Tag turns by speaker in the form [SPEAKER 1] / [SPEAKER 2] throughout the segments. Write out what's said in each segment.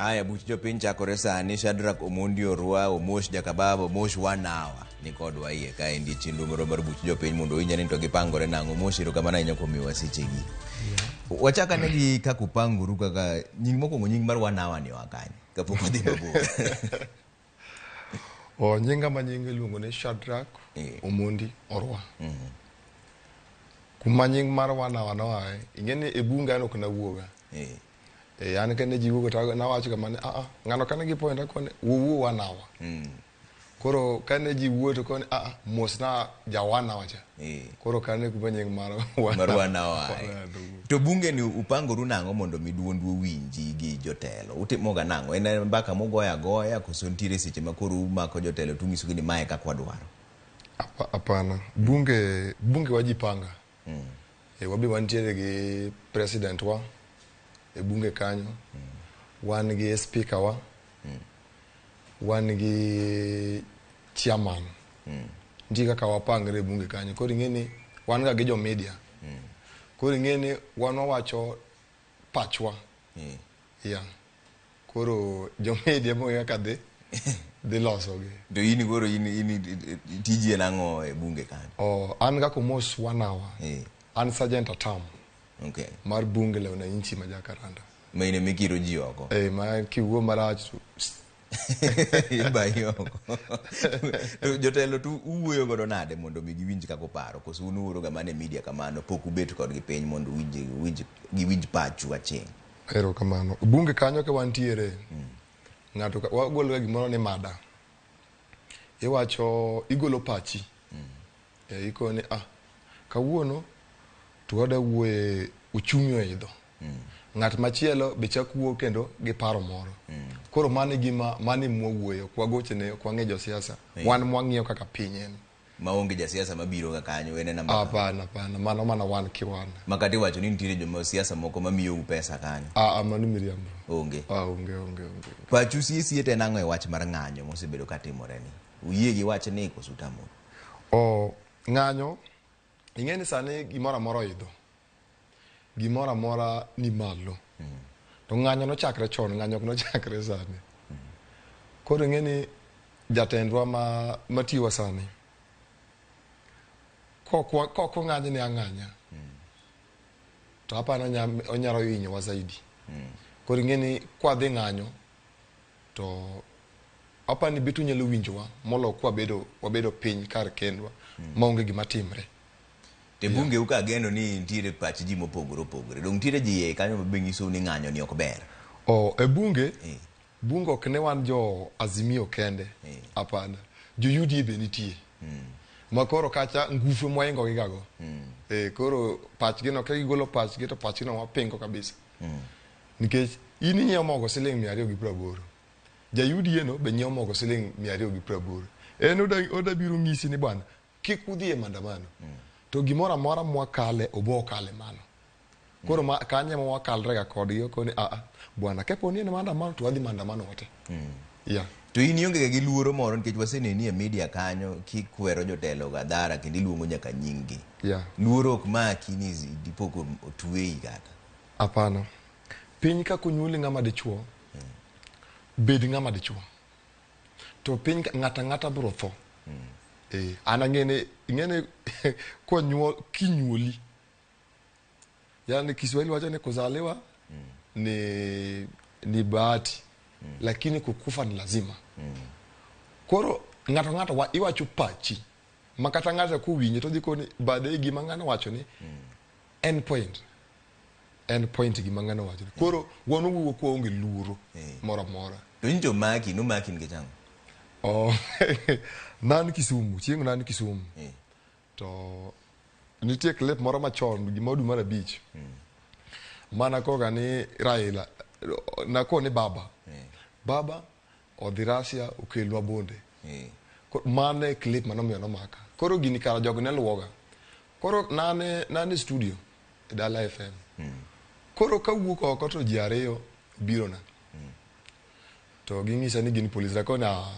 [SPEAKER 1] Aya, buch jopiny chakore sani. Shadrack Omondi Orwa, Omosh Jakababa, Omosh one hour ni kodwa iye kaendi e chenro moro mar buch jopiny mondo owinj ni to gipangore nang'o. Omosh, erokamano ahinya kuom miyowa sechegi. Wachak ane gi kaka upangoru kaka nying mokwongo nying mar one hour ni oa kanye kapok wadhi mabor.
[SPEAKER 2] O, nyinga ma nying iluongo ni Shadrack Omondi Orwa. Kuma nying mar one hour noaye, ing'e ni e bunge an ok nawuoga. E, an kane ji wuogo to nawacho kama ni, "Ah, ah, ng'ano kane gi point akone wuo one hour." Koro kane ji wuoyo to kone, "Ah, ah, mosna ja one hour cha." Koro kane kuma nying mar one
[SPEAKER 1] Mar
[SPEAKER 2] hour.
[SPEAKER 1] one hour ae.
[SPEAKER 2] One hour nowuok.
[SPEAKER 1] To bunge ni upangoru nang'o mondo mi duondu owinji gi jotelo? Utimoga nang'o? En mbaka mugoyo agoya koso nitiere seche ma koro umako jotelo to unyisogi ni mae e kaka wadwaro?
[SPEAKER 2] Hapana. Bunge wajipanga. E, wabe wantiere gi president wa e bunge kanyo. Wan gi speaker wa. Wan gi chairman. Nitie kaka wapangre e bunge kanyo. Koro ing'e ni wan ga gi jo media. Koro ing'e ni wan wawacho pachwa. Yeah. Koro jo media mo kaka dhi losogi.
[SPEAKER 1] To in koro in tiji en ang'o e bunge kanyo?
[SPEAKER 2] Oh, an kaka Omos one hour. An sergeant at arm mar bunge la wananchi ma Jakaranda.
[SPEAKER 1] Ma in emikiro ji oko.
[SPEAKER 2] Eh, ma kiwuo marach to
[SPEAKER 1] Ibayi oko. To jotelo to uwuoyo godo nade mondo mi giwinj kaka uparo? Koso un uoro ga mana e media kamano pok ubet kodgi piny mondo giwinj pachu aching'?
[SPEAKER 2] Erokamano. Bunge kanyo ka wantiere, ng'ato wagolo ga gimoro ni mada. Iwacho, igolo pachi. E, ikone, ah, kawuono to wada wuoye uchumi oidho. Ng'at machielo be chak wuo kendo gi paro moro. Koro mano e gima, mano e mwawuoye, ok wagochne, ok wang'e josiasa. Wan mwang'iyo kaka piny en.
[SPEAKER 1] Maonge jasiasa mabiro ga kanyo, en ena mbaka.
[SPEAKER 2] Hapana, hapana, mano mana wan ki wan.
[SPEAKER 1] Ma kata iwacho ni nitiere joma siasa moko mamiyou pesa kanyo.
[SPEAKER 2] Ah, ah, mano miriambo.
[SPEAKER 1] Onge.
[SPEAKER 2] Ah, onge, onge, onge.
[SPEAKER 1] Pachu sie sie to en ang'o e wach mar ng'anyo mosebedo ka timore ni? Uyie gi wach ni koso utamoru?
[SPEAKER 2] O, ng'anyo, ing'e ni sani gimoro amora oidho. Gimoro amora ni malo. To ng'anyo nochakre chon, ng'anyo ok nochakre sani. Koro ing'e ni jatendwa ma matiyowa sani, kok ong'anyne ang'anya, to apani onyalo hinyowa zaidi. Koro ing'e ni kwadhi ng'anyo, to apani bet unyalo winjowa molo kwabedo wabedo piny kar kendwa maonge gima timre.
[SPEAKER 1] To e bunge u ka ageno ni nitiere pach ji mopogore opogore. Dong' nitiere ji e kanyo mabe nyisou ni ng'anyo ni ok ber.
[SPEAKER 2] O, e bunge, bunge ok ne wan jo Azimio kende. Hapana. Jo UDA be nitie. Ma koro kacha ngufu mwaingo gi gago. E, koro pachgi no ka gigolo pachgi to pachgi no wapingo kabisa. Nikech in inyiewo mogo siling 280. Ja UDA no be nyiewo mogo siling 280. En oda biro ng'isi ni bwana kik udhi e maandamano. To gimoro amora mwakale obo okale mano. Koro ma kanyo ema wakalre ga kodgi okoni a a bwana kapo ni en maandamano to wadhi maandamano wate. Yeah.
[SPEAKER 1] To in ionge ga gi luoro moro nikech waseneni e media kanyo kikwero jotelo ga dhara kendo iluongo nyaka nying gi.
[SPEAKER 2] Yeah.
[SPEAKER 1] Luoro ok maki ni dipo ka otweyi kata.
[SPEAKER 2] Hapana. Piny kaka onyuoli ng'ama dichuo, bed ng'ama dichuo. To piny ng'ata ng'ata biro tho. Eh, an ang'e ing'e ni konyuol kinyuoli. Yaani Kiswahili wacho ni kuzaliwa ni bahati. Lakini kukufa ni lazima. Koro ng'ato ng'ato iwacho pachi. Ma kata ng'ato kowinje to dhi koni bade gima ng'ano wacho ni en point. En point gima ng'ano wacho ni. Koro wan wawuok kwaonge luoro moro amora.
[SPEAKER 1] To in to maki, nomaki nikech ang'o?
[SPEAKER 2] Oh, nan Kisumu, chieng' nan Kisumu. To nitie clip moro machon gima dwe mar abich. Mana koga ni Raila, nakone baba. Baba odhi Russia okelnwa bunde. Mano e clip manomiyo nomaka. Koro gini kara jogi ne luwoga. Koro nane studio e Dala FM. Koro kawuok oko to ji ariyo birona. To ging'isa ni gin polise. Akone ah,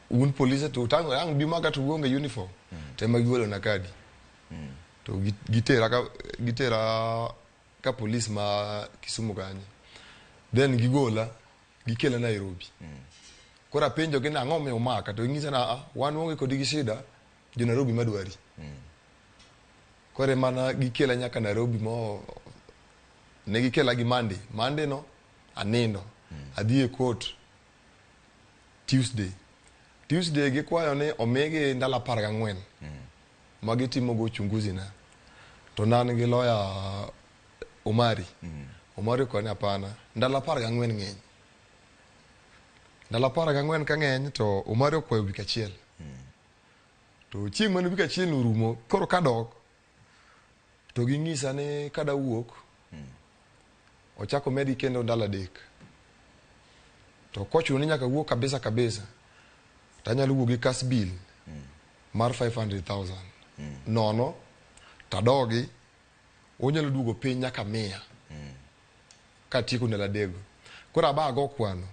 [SPEAKER 2] un polise to tang' ang' bi maka to uonge uniform. To ema gigolona kadi. To gitera ka polis ma Kisumu kanyo. Then gigola, gikela Nairobi. Koro apenjogi ni ang'o miyo umaka to ging'isa ni "Ah, wan waonge kodi gi shida, jo Nairobi madwari. Koro emana gikela nyaka Nairobi mo ne gikela gi Monday. Monday no anindo. Adhi e court Tuesday. Tuesday gikwayo ni omigi ndalo 14 ma gitimogo uchunguzi na. To ne an gi lawyer Omari. Omari okone ni hapana, ndalo 14 ng'eny. Ndalo 14 ka ng'eny to Omari okwayo wik achiel. To chieng' mane wik achiel orumo, koro kadok to ging'isa ni kada wuok ochako omedgi kendo ndalo 3. To kochuno ni nyaka wuok kabisa kabisa, to anyalo wuok gi cash bill mar 500,000. Nono tadogi onyalo duogo piny nyaka 100 katieko ndalo 3 go. Koro aba ago kwano.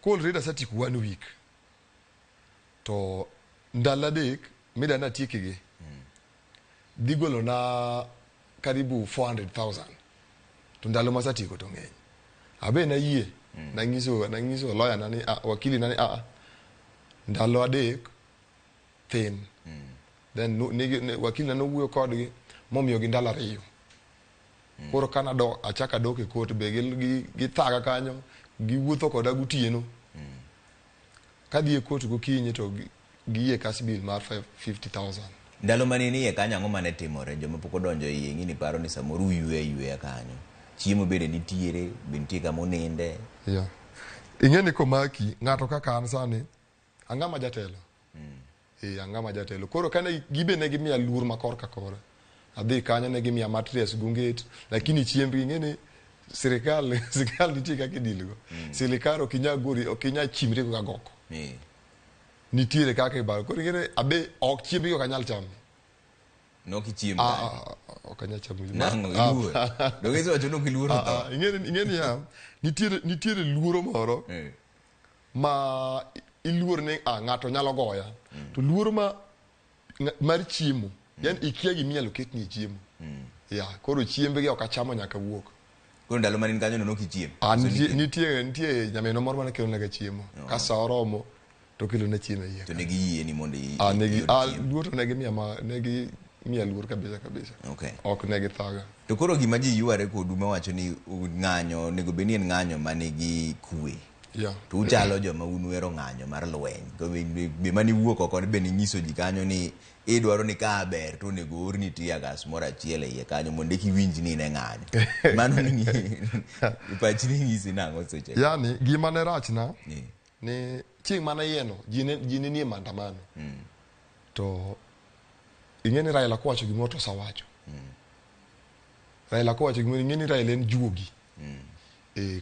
[SPEAKER 2] Ko already asetieko 1 week. To ndalo 3 mida natiekigi dhi golo na karibu 400,000. To ndalo masatieko to ng'eny. Abe nayie, nang'iso lawyer na ni wakili na ni ndalo 3 thin. Then wakili na nowuoyo kodgi momiyogi ndalo 2. Koro kana do achako adok e court be githaga kanyo, giwuotho koda gotieno. Kadhi e court gokinyi to giyie cash bill mar 50,000.
[SPEAKER 1] Ndalo mane ni iye kanyo ang'o mane timore? Joma pok odonjo iye ing'e ni paro ni samoro uywe ayweya kanyo. Chiemo bende nitiere, be nitie kama uninde.
[SPEAKER 2] Yeah. Ing'e ni komaki ng'ato kaka an sani ang'ama jatelo. Ang'ama jatelo. Koro kane gibe ne gimiya luor ma korka kora. Adhi kanyo ne gimiya mattress gunget, lakini chiembgi ing'e ni sirikal nitie kaka idil go. Sirikal ok inyal gori, ok inyal chimri go kagoko. Nitiere kaka ibaro. Koro ing'e ni abe ok chiembgi ok anyal chamo.
[SPEAKER 1] Nok ichiem kanyo.
[SPEAKER 2] Ok anyal chamo.
[SPEAKER 1] Nang'o iluor? Donge isewacho ni ok iluoro tho?
[SPEAKER 2] Ing'e ni ya, nitiere luoro moro ma iluor ni ng'ato nyalo goya. To luoro ma mar chiemo, yani ikia gima inyalo ketni e chiemo. Ya, koro chiembgi ok achamo nyaka wuok.
[SPEAKER 1] Koro ndalo mane in kanyo no nok ichiem?
[SPEAKER 2] Nitie nyaminwa moro mane kelona ga chiemo. Ka sa oromo to kelona chiemo e iye.
[SPEAKER 1] To ne giyie ni mondo iyud chiemo?
[SPEAKER 2] Luor to ne gimiya ma, ne gimiya luor kabisa kabisa. Ok ne githaga.
[SPEAKER 1] To koro gima ji yware kodu mawacho ni ng'anyo onego bed ni en ng'anyo manigi kwe. To uchalo joma un uhero ng'anyo mar lweny. To be mane iwuok oko be ninyiso ji kanyo ni idwaro ni ka ber to onego orni tear gas moro achiel e iye kanyo mondo eka iwinj ni in e ng'anyo. Mano ni pachi ni nyisi nang'o seche go?
[SPEAKER 2] Yani gima ne rachna ni chieng' mane iye no ji ne nie maandamano. To ing'e ni Raila kowacho gimoro to osewacho. Raila kowacho gimoro ing'e ni Raila en juogi.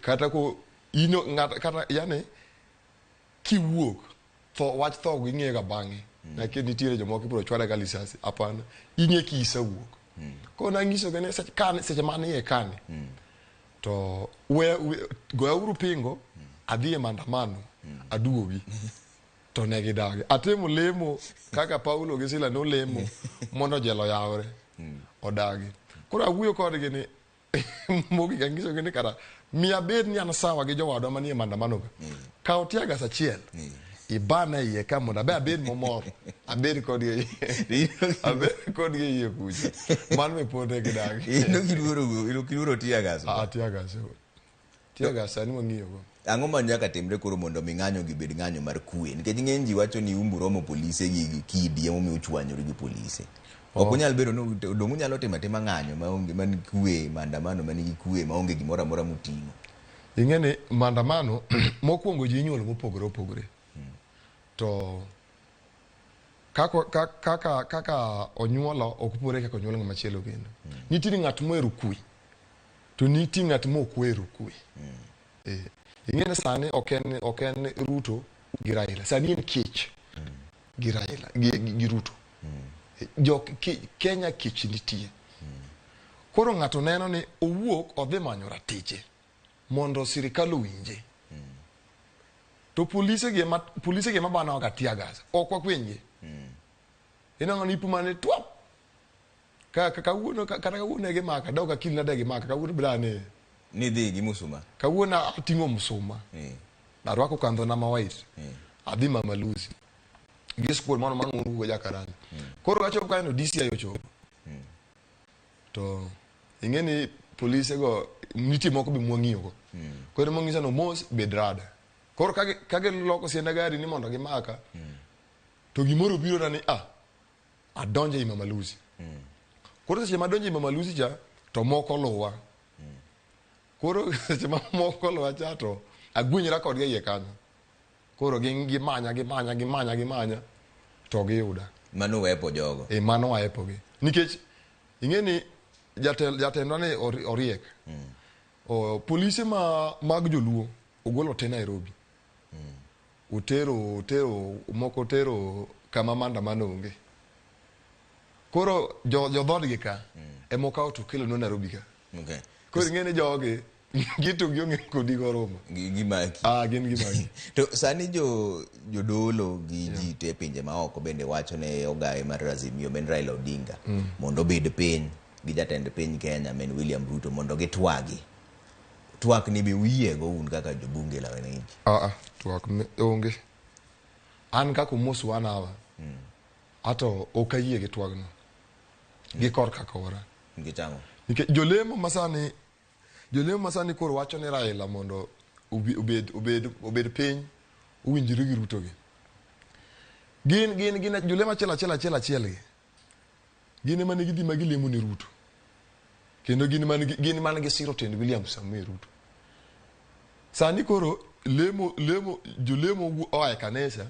[SPEAKER 2] Kata ko ino ng'at kata yani kiwuok tho wach tho ging'eyo ga bang'e. Lakini nitiere jomoko ibiro chwade ga lisasi. Hapana. Ing'e kisewuok. Koro nang'iso gi ni seche mane iye kani. To goyauru pingo adhi e maandamano aduogi. To ne gidagi. Atimo lemo kaka Paulo gi Sila nolemo mondo jela oyawre. Odagi. Koro awuoyo kodgi ni mogik ang'isogi ni kara miya bed ni an sawa gi jowadwa manie maandamano ka. Kaw tear gas achiel. Ibana iye ka mondo abe abed momor. Abed kodgi e iye. Abed kodgi e iye kucha. Mano be pod ne gidagi.
[SPEAKER 1] In ok iluoro tear gas?
[SPEAKER 2] Tear gas. Tear gas sani wang'iyo go.
[SPEAKER 1] Ang'o ma nyaka timre koro mondo mi ng'anyo gi bed ng'anyo mar kwe? Nikech ng'eny ji wacho ni umbu romo polise gi kidi emomiyo uchwanyori gi polise. Ok unyal bedo ni dong' unyalo timo atima ng'anyo maonge man kwe, maandamano manigi kwe maonge gimoro amora muting'o.
[SPEAKER 2] Ing'e ni maandamano mokwongo ji inyuolo mopogore opogore. To kaka onyuolo ok opogore kaka onyuolo ng'ama chielo kendo. Nitiere ng'at mohero kwe to nitie ng'at ma ok ohero kwe. Ing'e ni sani ok en Ruto gi Raila. Sani en kech gi Raila gi Ruto. Kenya kech nitie. Koro ng'ato neno ni owuok odhi manyo ratiche mondo sirikal owinje. To polise gi ema banowa ga tear gas. Ok wakwinygi. Ineno ni ipimo ni twap. Kata kawuono ne gimaka, dok akil na de gimaka, kawuono bra ne.
[SPEAKER 1] Nidhi gi musuma.
[SPEAKER 2] Kawuono ating'o msuma. Arwako kandhona ma white. Adhi Mama Lucy. Gi school mano mano go Jakaranda. Koro kachopo kanyo DCI ochopo. To ing'e ni polise go nitie moko be mwang'iyo go. Koro mong'isa no mos bed rada. Koro ka giloko sienda gari ni mondo gimaka. To gimoro obiro na ni ah adonjo ei Mama Lucy. Koro seche madonjo ei Mama Lucy cha to moko luwa. Koro seche ma moko luwa cha to agwenyra kodgi e iye kanyo. Koro gin gimanya gimanya gimanya gimanya to giyuda.
[SPEAKER 1] Mano wepo jogo.
[SPEAKER 2] E mano waepogi. Nikech ing'e ni jatendwa ni oriek. O, polise ma mag joluo ogolo te Nairobi. Otero moko otero kama maandamano onge. Koro jo dhoodgi ka ema okawo to okelonwa Nairobi ka.
[SPEAKER 1] Okay.
[SPEAKER 2] Koro ing'e ni jogi gito gionge kodi goromo.
[SPEAKER 1] Gimaki.
[SPEAKER 2] Ah, gin gimaki.
[SPEAKER 1] To sani jodolo gi ji te pinje maoko bende wacho ne ogaye mar Azimio men Raila Odinga mondo obed piny gi jatend piny Kenya men William Ruto mondo gitwagi. Twak ni be uyiego un kaka jobunge la wananchi?
[SPEAKER 2] Ah, ah, twak onge. An kaka Omos one hour. Ato ok ayie gi twagno. Gi korka kora.
[SPEAKER 1] Nikech ang'o?
[SPEAKER 2] Nikech jolemo masani koro wacho ni Raila mondo obed piny owinjre gi Ruto gi. Gin jolemo achiel achiel achiel achiel gi. Gin ema ne gidhi ma gilemo ne Ruto. Kendo gin man gi siro tend William Samoei Ruto. Sani koro lemo jolemo oa e kanisa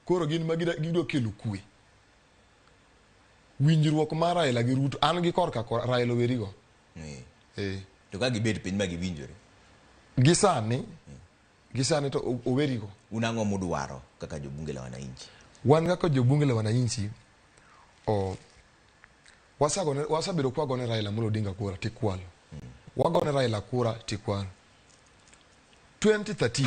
[SPEAKER 2] koro gin ma gidwa kelo kwe. Winjruok mar Raila gi Ruto an gi korka kora Raila owerigo.
[SPEAKER 1] To ka gibet piny ma giwinjore.
[SPEAKER 2] Gi sani to owerigo.
[SPEAKER 1] Un ang'o mudwaro kaka jobunge la wananchi?
[SPEAKER 2] Wan kaka jobunge la wananchi wasebedo kwa gone Raila Amolo Odinga kura tikwalo. Wagone Raila kura tikwalo. 2013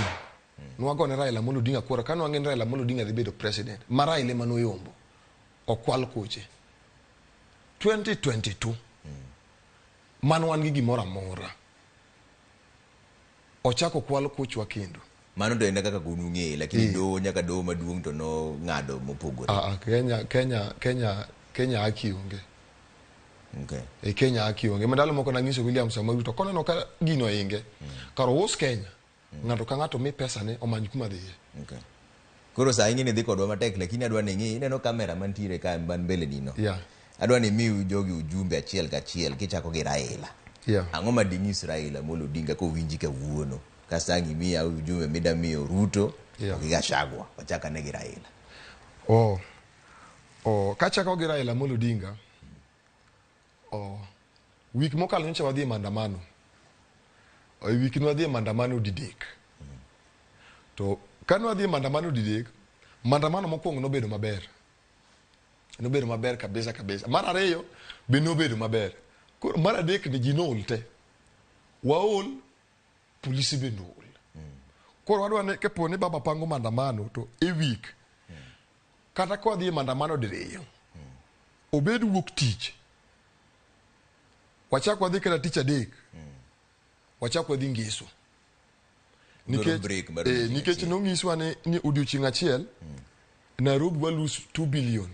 [SPEAKER 2] nwagone Raila Amolo Odinga kura kane wang'e ni Raila Amolo Odinga dhi bedo president ma Raila ema noyombo okwal koche. 2022 mano wan gi gimoro amora ochako kwal kochwa kendo.
[SPEAKER 1] Mano to en kaka kun ung'eye lakini doho nyaka doho maduong' to nong'ado mopogore.
[SPEAKER 2] Kenya haki onge.
[SPEAKER 1] Okay.
[SPEAKER 2] E Kenya haki onge. Mandalo moko nang'iso William Samoei Ruto koneno ka gino inge. Kar ous Kenya. Ng'ato ka ng'ato mi pesa ne omany kuma dhiye.
[SPEAKER 1] Okay. Koro saa ing'e ni dhi kodwa matek lakini adwa ni ing'i ineno kamera mantiere ka man mbele ni no.
[SPEAKER 2] Yeah.
[SPEAKER 1] Adwa ni mi jogi ujumbe achiel kachiel kichako gi Raila.
[SPEAKER 2] Yeah.
[SPEAKER 1] Ang'o ma ding'is Raila Amolo Odinga kowinji kawuono? Kasto ang' imiya ujumbe mida miyo Ruto gi Gachagua. Wachak ane gi Raila.
[SPEAKER 2] Kachako gi Raila Amolo Odinga, wik mokalo nyocha wadhi e maandamano. E wik ni wadhi e maandamano didek. To kane wadhi e maandamano didek, maandamano mokwongo nobedo maber. Nobedo maber kabisa kabisa. Mar ariyo be nobedo maber. Koro mar adek ni ji nool te. Waol, polisi be nool. Koro wadwa ni kapo ni baba pango maandamano to e wik kata ka wadhi e maandamano diriyo obed wuok tich wachak wadhi kata tich adek wachak wadhi ngeso. Nikech nonyiswa ni odiochieng' achiel Nairobi wa lose 2 billion.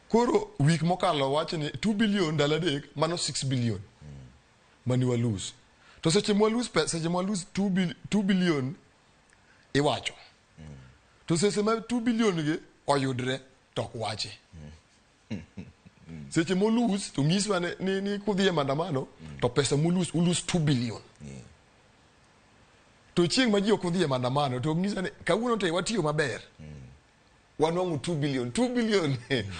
[SPEAKER 2] Koro wik mokalo wacho ni 2 billion ndalo adek mano 6 billion mani wa lose. To seche mwa lose seche mwa lose 2 billion iwacho. To seche ma 2 billion gi oyudre to ok wachi. Seche mo lose to nyiswa ni kudhi e maandamano to pesa mu lose u lose 2 billion. To chieng' ma ji ok odhi e maandamano to nyiswa ni kawuono to watiyo maber. Wanwang'o 2 billion, 2 billion.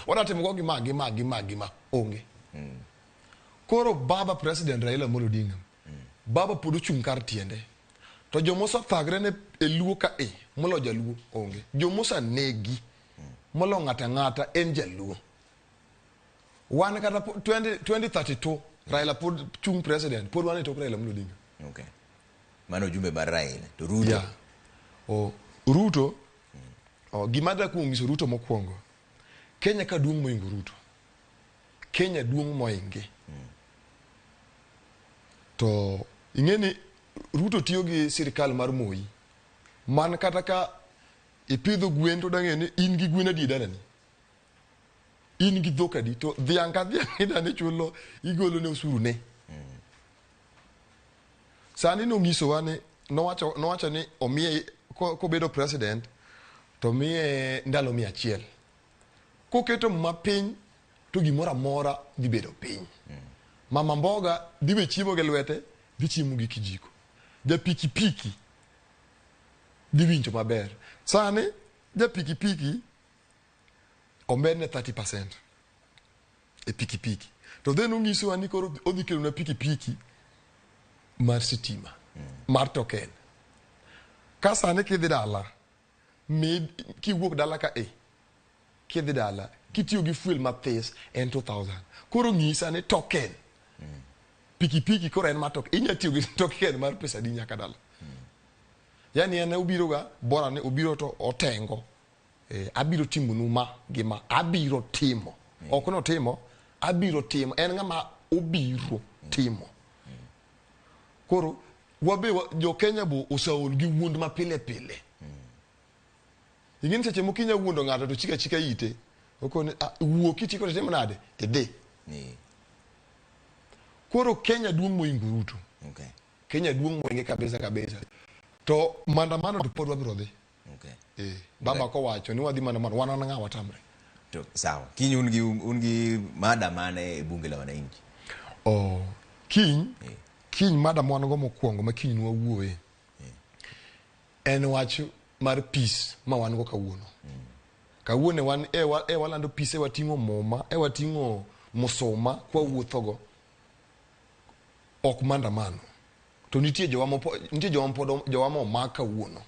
[SPEAKER 2] Wanatimo go gima gima gima gima onge. Koro baba President Raila Amolo Odinga, baba pod ochung' kar tiende. To jomosa thagre ne e luo ka e molo jaluo onge. Jomosa negi molo ng'ata ng'ata en jaluo. Wan kata 2032 Raila pod chung president, pod wan e tok Raila Amolo Odinga.
[SPEAKER 1] Okay. Mano ujumbe mar Raila. To Ruto.
[SPEAKER 2] Yeah. Ruto, gima adwa kuong nyiso Ruto mokwongo. Kenya ka duong' moingo Ruto. Kenya duong' moinge. To ing'e ni Ruto tiyo gi sirikal mar Moi. Man kata ka ipidho gwen to dang'e ni in gi gwen adi e dalani. In gi dhok adi to dhiang' ka dhiang' idani chulo igolo ne osuru ne. Sani nonyisowa ni nowacho nowacho ni omiye kobedo president to miye ndalo 100. Koketo muma piny to gimoro amora dhi bedo piny. Mama mboga dhi we chiemo gi lwete, dhi chiemo gi kijiko. Ja pikipiki dhi winjo maber. Sani ja pikipiki omedne 30% e pikipiki. To then onyisowa ni koro odhi kelonwa pikipiki mar sitima, mar token. Ka sani kidhi dala, mi kiwuok dala ka e kidhi dala kitiyo gi fuel mathis en 2000 koro ng'isa ni token pikipiki koro en mar token inya tiyo gi token mar pesa adi nyaka dala yani en obiro ga bora ni obiro to otengo abiro timonu ma gi ma abiro timo ok notimo abiro timo en ng'ama obiro timo koro wabe jo Kenya bo oseol gi wuond ma pile pile ing'e ni seche moko inya wuondo ng'ato to chika chika ite okoni ah, wuo kitieko to itimo nade idhi koro Kenya duong' moingo Ruto Kenya duong' moinge kabisa kabisa to maandamano to pod wabiro dhi baba kowacho ni wadhi maandamano wan an ng'a watamre
[SPEAKER 1] To sawa. Kiny un gi un gi mada mane e bunge la wananchi?
[SPEAKER 2] Oh, kiny kiny mada ma wan go mokwongo ma kiny nwawuoye en wach mar peace ma wan go kawuono. Kawuono wan e, wa, e walando peace e wating'o muma e wating'o musuma kwawuothogo ok maandamano to nitie jowa mopo, nitie jowa pod jowa momak kawuono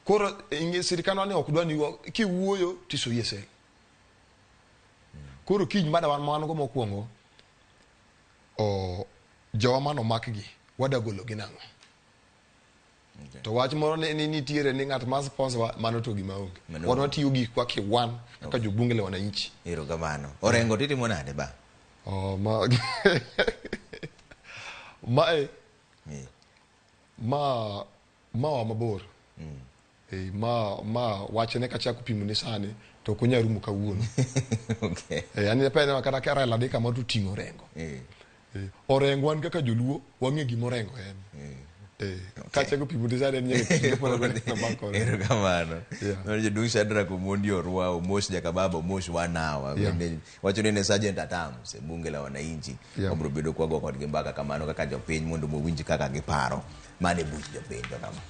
[SPEAKER 2] koro ing'e sirikandwa ni ok dwa ni kiwuoyo tisoyi e sel koro kiny mada wan wan go mokwongo o jowa manomak gi wada golo gi nang'o to wach moro ni nitiere ni ng'at ma sponsor wa mano to gima onge wan watiyo gikwa kiwan kaka jobunge la wananchi
[SPEAKER 1] Erokamano. Orengo titimo nade ba?
[SPEAKER 2] oh, ma mae ma ma wa mabor ma ma wachne kachako pimo ne sani to ok onyal rumo kawuono an apene kata ka Raila dhi kamoro to oting'o Orengo Orengo wan kaka joluo wang'e gima Orengo en kachako pimo ne sani en nyaka kinde pod waneno bang' Orengo.
[SPEAKER 1] Erokamano. Mano jaduong' Shadrack Omondi Orwa, Omosh Jakababa, Omosh Wanawa. Bende wacho ni en e Sergeant at Arms e bunge la wananchi. Wabiro bedo kwago kodgi mbaka kamano kaka jopiny mondo wawinj kaka giparo. Mano e buch jopiny to kama.